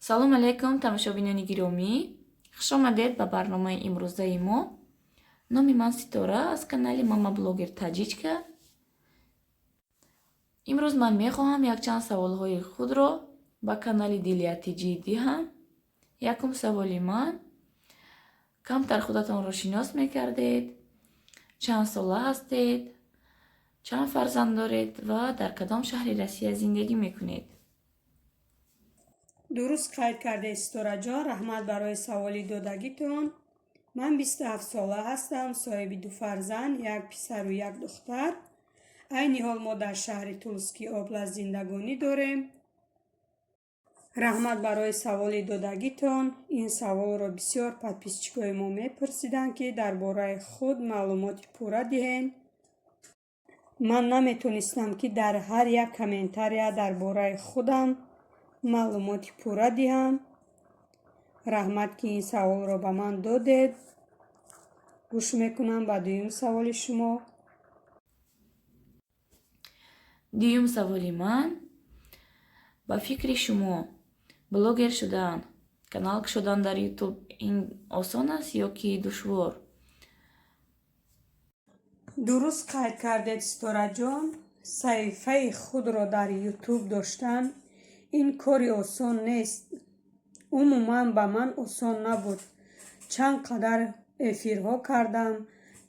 Салом алейкум, тамошобинони гиромӣ, хушомадед ба барномаи имрӯзаи мо. Номи ман Ситора, аз канали Мама Блогер Таҷичка. Имрӯз ман мехоҳам якчанд саволҳои худро ба канали Дилия Тиҷӣ диҳам. Якум саволи ман: камтар худатонро шинос мекардед, чанд сола ҳастед, чанд фарзанд доред ва дар кадом шаҳри Россия зиндагӣ мекунед? Дуруст қайд кардед, Ситораҷон, раҳмат барои саволи додагитон. Ман 27 сола ҳастам, соҳиби ду фарзанд, як писару як духтар. Айни ҳол мо дар шаҳри Тульский область зиндагонӣ дорем. Раҳмат барои саволи додагитон. Ин саволро бисёр подписчикои мо мепурсиданд, ки дар бораи худ маълумоти пурра диҳем. Ман наметонистам, ки дар ҳар як комментария дар бораи худам маълумоти пурра диҳам. Раҳмат, ки ин саволро ба ман додед. Гӯш мекунам ба дуюм саволи шумо. Дуюм саволи ман: ба фикри шумо, блогер шудан, канал кушодан дар Ютуб ин осон аст ё ки душвор? Дуруст қайд кардед, Ситораҷон. Саҳифаи худро дар Ютуб доштан ин кори осон нест. Умуман, ба ман осон набуд. Чанд қадар эфирҳо кардам,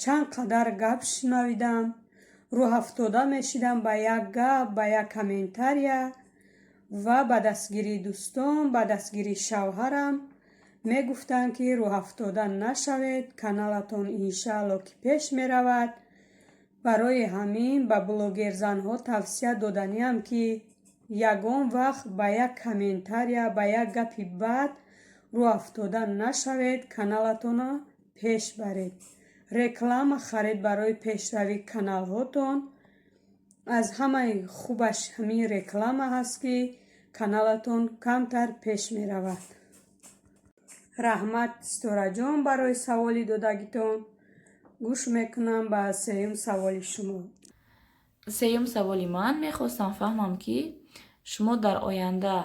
чанд қадар гап шунавидам, рӯҳафтода мешидам ба як гап, ба як комментария. Ва ба дастгирии дӯстон, ба дастгирии шавҳарам мегуфтанд, ки рӯҳафтода нашавед, каналатон иншаалло ки пеш меравад. Барои ҳамин ба блогерзанҳо тавсия доданиам, ки ягон вақт ба як комментария, ба як гапи бад рӯҳафтода нашавед, каналатонро пеш баред, реклама харед барои пешравии каналҳотон. Аз ҳамаи хубаш ҳамин реклама ҳаст, ки каналатон камтар пеш меравад. Раҳмат, Ситораҷон, барои саволи додагитон. Гӯш мекунам ба сеюм саволи шумо. Сеюм саволи ман: мехостам фаҳмам, ки шумо дар оянда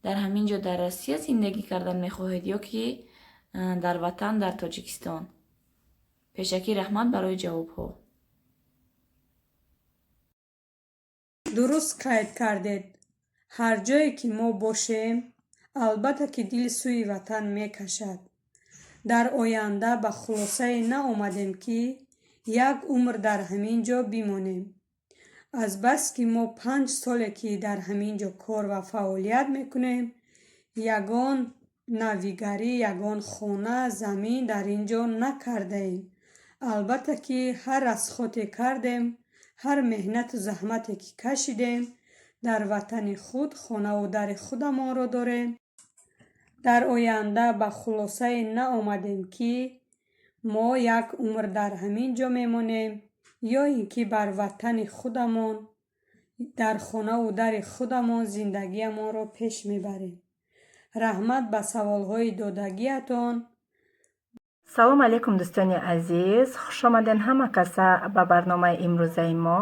дар ҳамин ҷо, дар Россия, зиндагӣ кардан мехоҳед ё ки дар ватан, дар Тоҷикистон. Пешакӣ раҳмат барои ҷавобҳо. Дуруст қайд кардед. Ҳар ҷое ки мо бошем, албатта ки дил сӯи ватан мекашад. Дар оянда ба хулосае наомадем, ки як умр дар ҳамин ҷо бимонем. Азбаски мо 5 соле ки дар ҳамин ҷо кор ва фаъолият мекунем, ягон навигарӣ, ягон хона, замин дар ин ҷо накардаем. Албатта ки ҳар расходе кардем, ҳар меҳнату заҳмате ки кашидем, дар ватани худ хонаву дари худамонро дорем. Дар оянда ба хулосае наомадем, ки мо як умр дар ҳамин ҷо мемонем ё ин ки бар ватани худамон, дар хонаву дари худамон зиндагиамонро пеш мебарем. Раҳмат ба саволҳои додагиатон. Салом алейкум, дӯстони азиз, хушомаден ҳама каса ба барномаи имрӯзаи мо.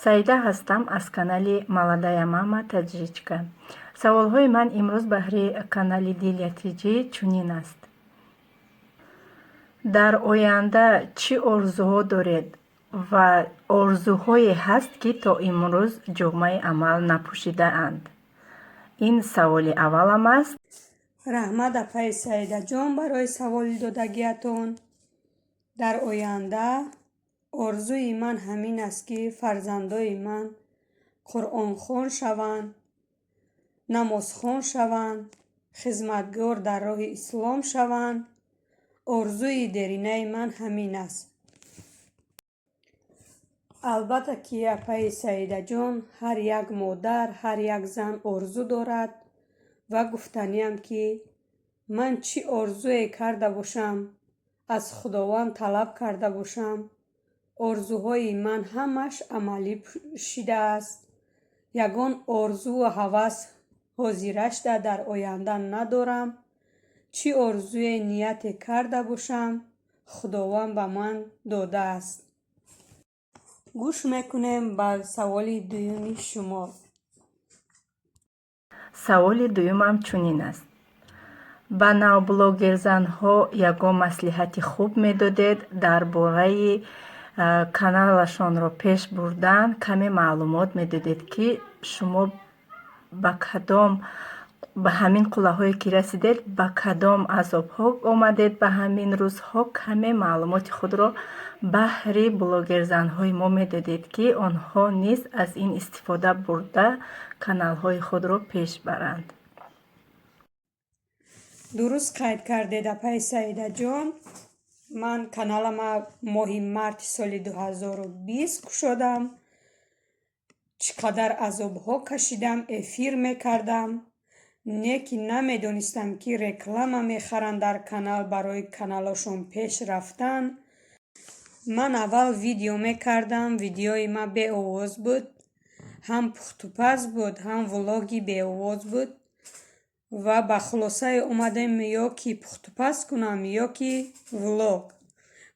Саида ҳастам аз канали Молодая мама Таҷичка. Саволҳои ман имрӯз баҳри канали Дилия Тиҷӣ чунин аст: дар оянда чӣ орзуҳо доред ва орзуҳое ҳаст, ки то имрӯз ҷомаи амал напӯшидаанд? Ин саволи аввалам аст. Раҳмат, апаи Саидаҷон, барои саволи додагиатон. Дар оянда орзуи ман ҳамин аст, ки фарзандои ман қуръонхон шаванд, намозхон шаванд, хизматгор дар роҳи ислом шаванд. Орзуи деринаи ман ҳамин аст. Албатта ки, апаи Саидаҷон, ҳар як модар, ҳар як зан орзу дорад. Ва гуфтаниам, ки ман чӣ орзуе карда бошам, аз Худованд талаб карда бошам, орзуҳои ман ҳамаш амалӣ шидааст. Ягон орзуву ҳавас ҳозирашда дар оянда надорам. Чӣ орзуе, нияте карда бошам, Худованд ба ман додааст. Гӯш мекунем ба саволи дуюми шумо. Саволи дуюмам чунин аст. Ба навблогерзанҳо ягон маслиҳати хуб медодед дар бораи каналашонро пеш бурдан, каме маълумот медодед, ки шумо ба кадом, ба ҳамин қуллаҳое ки расидед, ба кадом азобҳо омадед, ба ҳамин рӯзҳо каме маълумоти худро баҳри блогерзанҳои мо медодед, ки онҳо низ аз ин истифода бурда, каналҳои худро пеш баранд. Дуруст қайд кардед, апаи Саидаҷон. Ман каналама моҳи марти соли 2020 кушодам. Чӣ қадар азобҳо кашидам, эфир мекардам, не ки намедонистам, ки реклама мехаранд дар канал барои каналошон пеш рафтан. Ман аввал видео мекардам, видеои ман беовоз буд, ҳам пухтупаз буд, ҳам влоги беовоз буд. Ва ба хулосае омадем, ё ки пухтупаз кунам, ё ки влог.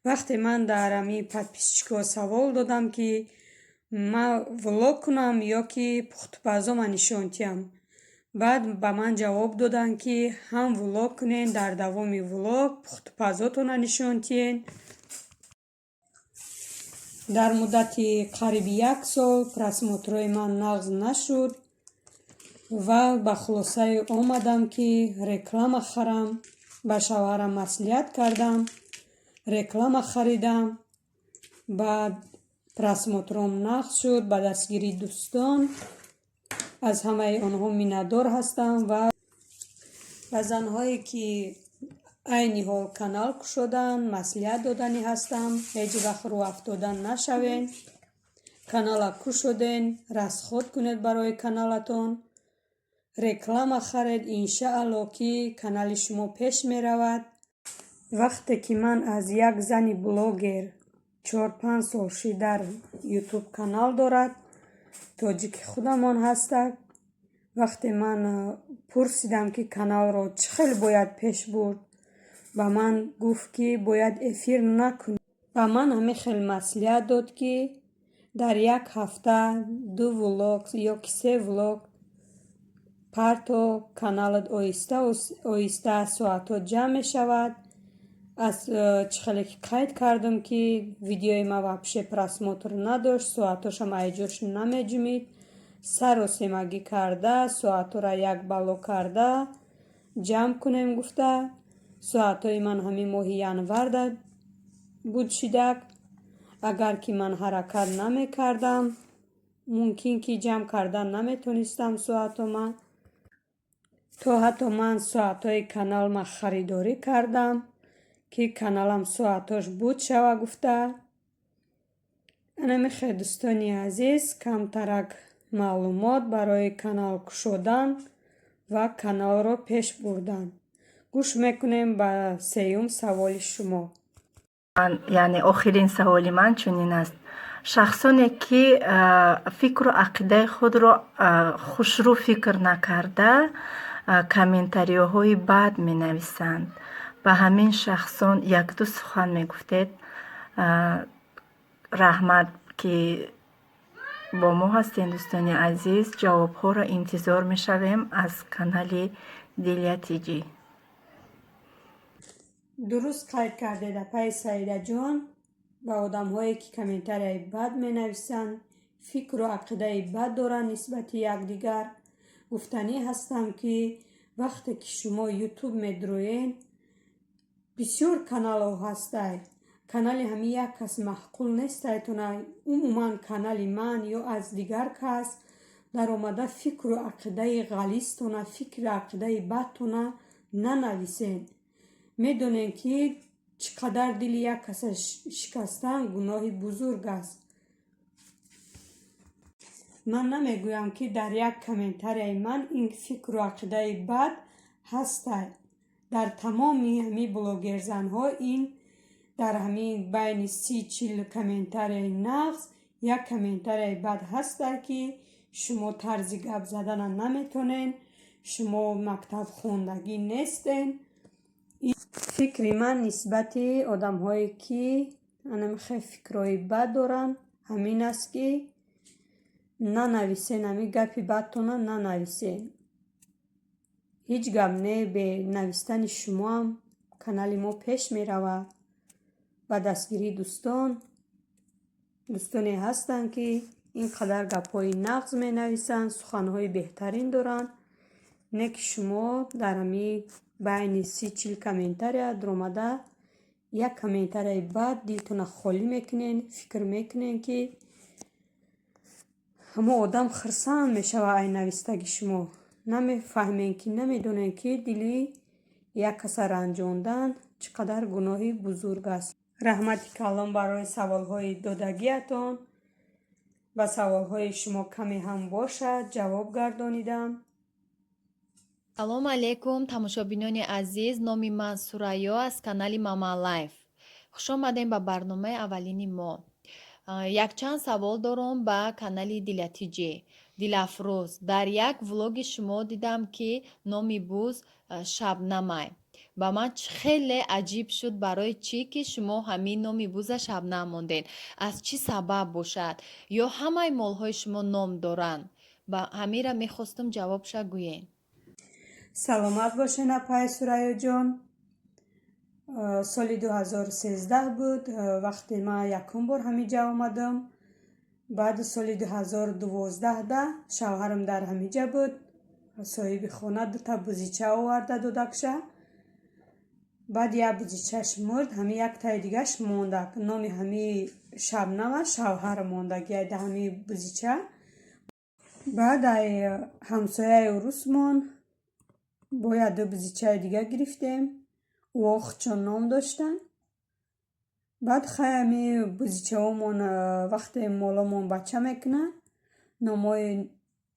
Вақте ман дар ҳамин подписчикҳо савол додам, ки ман влог кунам ё ки пухтупазома нишон диҳам, баъд ба ман ҷавоб доданд, ки ҳам влог кунед, дар давоми влог пухтупазотона нишон диҳед. Дар муддати қариби як сол просмотрҳои ман нағз нашуд ва ба хулосае омадам, ки реклама харам. Ба шавҳарам маслиҳат кардам, реклама харидам, баъд просмотром нағз шуд. Ба дастгирии дӯстон, аз ҳамаи онҳо миннатдор ҳастам. Ва ба занҳое, ки айни ҳол канал кушоданд, маслиҳат доданӣ ҳастам: ҳеҷ вақт рӯҳафтода нашавед. Канала кушоден, расход кунед барои каналатон, реклама харед, иншаалло, ки канали шумо пеш меравад. Вақте ки ман аз як зани блогер, 4-5 сол шид дар Ютуб канал дорад, тоҷики худамон ҳастак, вақте ман пурсидам, ки каналро чӣ хел бояд пеш бурд, ба ман гуфт, ки бояд эфир накунӣ. Ба ман ҳамин хел маслиҳат дод, ки дар як ҳафта ду влог ё ки се влог парто, каналат оҳиста оҳиста соатҳо ҷамъ мешавад. Аз чӣ хеле ки қайд кардам, ки видеои ман вообще просмотр надошт, соатҳошам айҷош намеҷумид. Саросемагӣ карда, соатҳоро як бало карда ҷамъ кунем гуфта, соатҳои ман ҳамин моҳи январда буд шидак. Агар ки ман ҳаракат намекардам, мумкин ки ҷамъ кардан наметонистам соатҳома. То ҳатто ман соатҳои каналма харидорӣ кардам, ки каналам соатҳош буд шава гуфта. Анамихе, дӯстони азиз, камтарак маълумот барои канал кушодан ва каналро пеш бурдан. Гӯш мекунем ба сеюм саволи шумо. Яъне охирин саволи ман чунин аст: шахсоне, ки фикру ақидаи худро хушрӯ фикр накарда, комментариёҳои бад менависанд, ба ҳамин шахсон якду сухан мегуфтед. Раҳмат, ки бо мо ҳастем, дӯстони азиз. Ҷавобҳоро интизор мешавем аз канали Дилия Тиҷӣ. Дуруст қайд кардед, апаи Саидаҷон. Ба одамҳое, ки комментарияи бад менависанд, фикру ақидаи бад доранд нисбати якдигар, гуфтанӣ ҳастам, ки вақте ки шумо Ютуб медроед, бисёр каналҳо ҳастай. Канали ҳамин як кас маъқул нестайтона, умуман канали ман ё аз дигар кас даромада, фикру ақидаи ғализтона, фикру ақидаи бадтона нанависед. Медонем, ки чӣ қадар дили як каса шикастан гуноҳи бузург аст. Ман намегӯям, ки дар як комментарияи ман ин фикру ақидаи бад ҳастай. Дар тамоми ҳамин блогерзанҳо ин дар ҳамин байни 30-40 комментарияи нағз як комментарияи бад ҳастай, ки шумо тарзи гап задана наметонед, шумо мактабхондагӣ нестен. Фикри ман нисбати одамҳое, ки анамихел фикрҳои бад доранд, ҳамин аст, ки нанависен, ҳамин гапи бадтона нанависен. Ҳеҷ гап не, бе навистани шумоам канали мо пеш меравад. Ба дастгирии дӯстон, дӯстоне ҳастанд, ки ин қадар гапҳои нағз менависанд, суханҳои беҳтарин доранд. Не ки шумо дар ҳамин байни 30-40 комментария дуромада як комментарияи бад дилтона холӣ мекунед, фикр мекунед, ки ҳамо одам хурсанд мешавад ай навистаги шумо. Намефаҳмем ки, намедонем, ки дили як каса ранҷондан чӣ қадар гуноҳи бузург аст. Раҳмати калон барои саволҳои додагиатон. Ба саволҳои шумо каме ҳам бошад ҷавоб гардонидам. Салому алейкум, тамошобинони азиз. Номи ман Сурайё аз канали Мама Лайф. Хушомадем ба барномаи аввалини мо. Якчанд савол дорам ба канали Дилятиҷӣ. Дилафрӯз, дар як влоги шумо дидам, ки номи буз Шабнамай. Ба ман хеле аҷиб шуд, барои чӣ ки шумо ҳамин номи буза Шабнам мондед? Аз чӣ сабаб бошад? Ё ҳамаи молҳои шумо ном доранд? Ба ҳамира мехостум ҷавобша гӯед. Саломат бошед, апай Сурайёҷон. Соли 2013 буд, вақте ман якум бор ҳамин ҷа омадам. Баъди соли 2012 шавҳарам дар ҳамин ҷа буд. Соҳиби хона дута бузича оварда додакша. Баъд як бузичаш мурд, ҳамин яктаи дигаш мондак. Номи ҳамин Шабнама шавҳарам мондагиай да ҳамин бузича. Баъд ай ҳамсояи урусмон бояд ду бузичаи дига гирифтем. Ӯо худшон ном доштанд. Баъд хай ҳами бузичаҳомон вақте моломон бача мекунанд, номҳои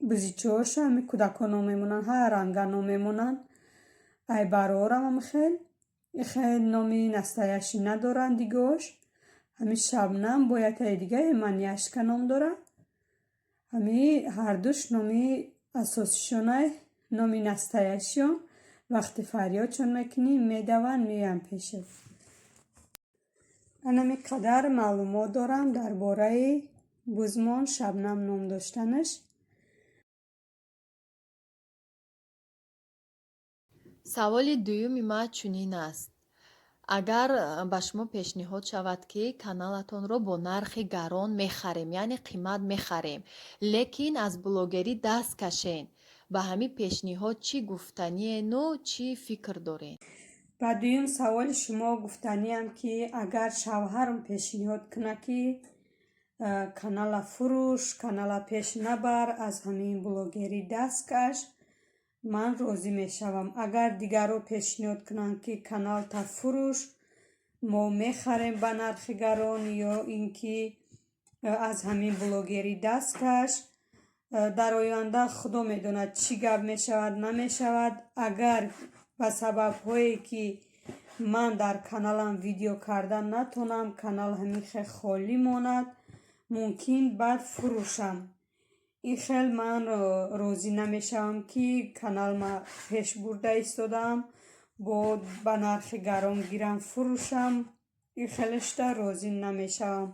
бузичаҳоша ҳами кӯдакҳо ном мемонанд, ҳар ранга ном мемонанд. Ай барорам ҳамихел хел номи настоящий надоранд дигош. Ҳами Шабнам бо яктаи дига Эманияшка ном дорад. Ҳами ҳардуш номи асосишонай, номи настоящийон. Вақте фарёдшон мекунӣ, медаванд, меоянд пешат. Анами қадар маълумот дорам дар бораи бузмон Шабнам ном доштанаш. Саволи дуюми ман чунин аст. Агар ба шумо пешниҳод шавад, ки каналатонро бо нархи гарон мехарем, яъне қимат мехарем, лекин аз блогерӣ даст кашен, ба ҳамин пешниҳод чӣ гуфтаниену чӣ фикр доред? Ба дуюм саволи шумо гуфтаниам, ки агар шавҳарам пешниҳод кунад, ки канала фурӯш, канала пеш набар, аз ҳамин блогерӣ даст каш, ман розӣ мешавам. Агар дигарро пешниҳод кунанд, ки каналта фурӯш, мо мехарем ба нархи гарон, ё ин ки аз ҳамин блогерӣ даст каш, дар оянда Худо медонад, чӣ гап мешавад, намешавад. Агар ба сабабҳое, ки ман дар каналам видео карда натонам, канал ҳамин хел холӣ монад, мумкин баъд фурӯшам. Ин хел ман розӣ намешавам, ки каналма пеш бурда истодаам, бо ба нархи гарон гирам, фурӯшам. Ин хелешта розӣ намешавам.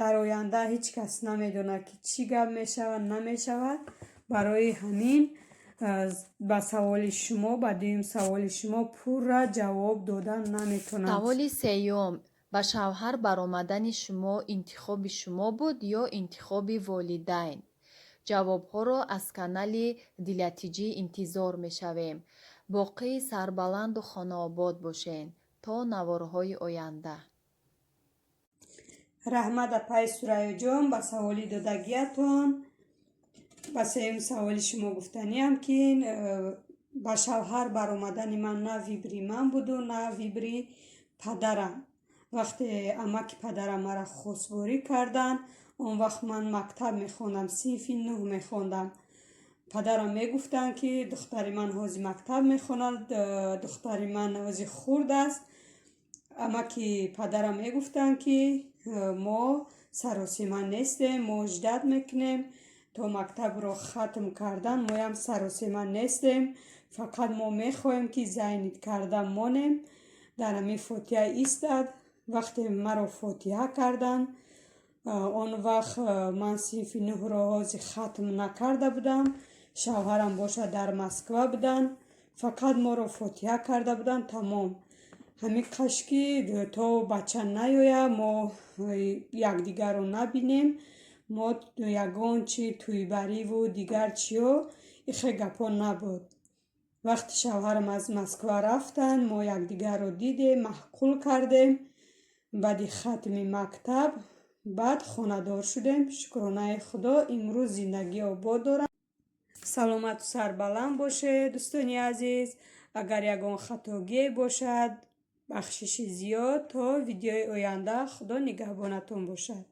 Дар оянда ҳеҷ кас намедонад, ки чӣ гап мешавад, намешавад. Барои ҳамин ба саволи шумо, ба дуюм саволи шумо пурра ҷавоб дода наметавонам. Саволи сеюм: ба шавҳар баромадани шумо интихоби шумо буд ё интихоби волидайн? Ҷавобҳоро аз канали Дилятиҷӣ интизор мешавем. Боқӣ сарбаланду хонаобод бошед то наворҳои оянда. Раҳмат, апаи Сурайёҷон, ба саволи додагиятон. Ба сеюм саволи шумо гуфтаниам, ки ба шавҳар баромадани ман на выбори ман буду, на выбори падарам. Вақте амаки падарам маро хостгорӣ карданд, он вақт ман мактаб мехондам, синфи нӯҳ мехондам. Падарам мегуфтанд, ки духтари ман ҳозир мактаб мехонад, духтари ман ҳозир хурд аст. Амаки падарам мегуфтанд, ки мо саросима нестем, мо ждать мекунем то мактабро хатм кардан, моям саросима нестем, фақат мо мехоҳем, ки зайнид карда монем, дар ҳамин фотиҳа истад. Вақте маро фотиҳа карданд, он вақт ман синфи нӯҳро ҳозир хатм накарда будам. Шавҳарам бошад, дар Москва буданд. Фақат моро фотиҳа карда буданд, тамом. Ҳамин қашки то бача наёя, мо якдигарро набинем, мо ягон чи тӯйбариву дигар чиё, ихе гапҳо набуд. Вақти шавҳарам аз Москва рафтанд, мо якдигарро дидем, маъқул кардем. Баъди хатми мактаб баъд хонадор шудем. Шукронаи Худо, имрӯз зиндагӣ обод дорам. Саломату сарбаланд бошед, дӯстони азиз. Агар ягон хатогие бошад, бахшиши зиёд. То видеои оянда, Худо нигаҳбонатон бошад.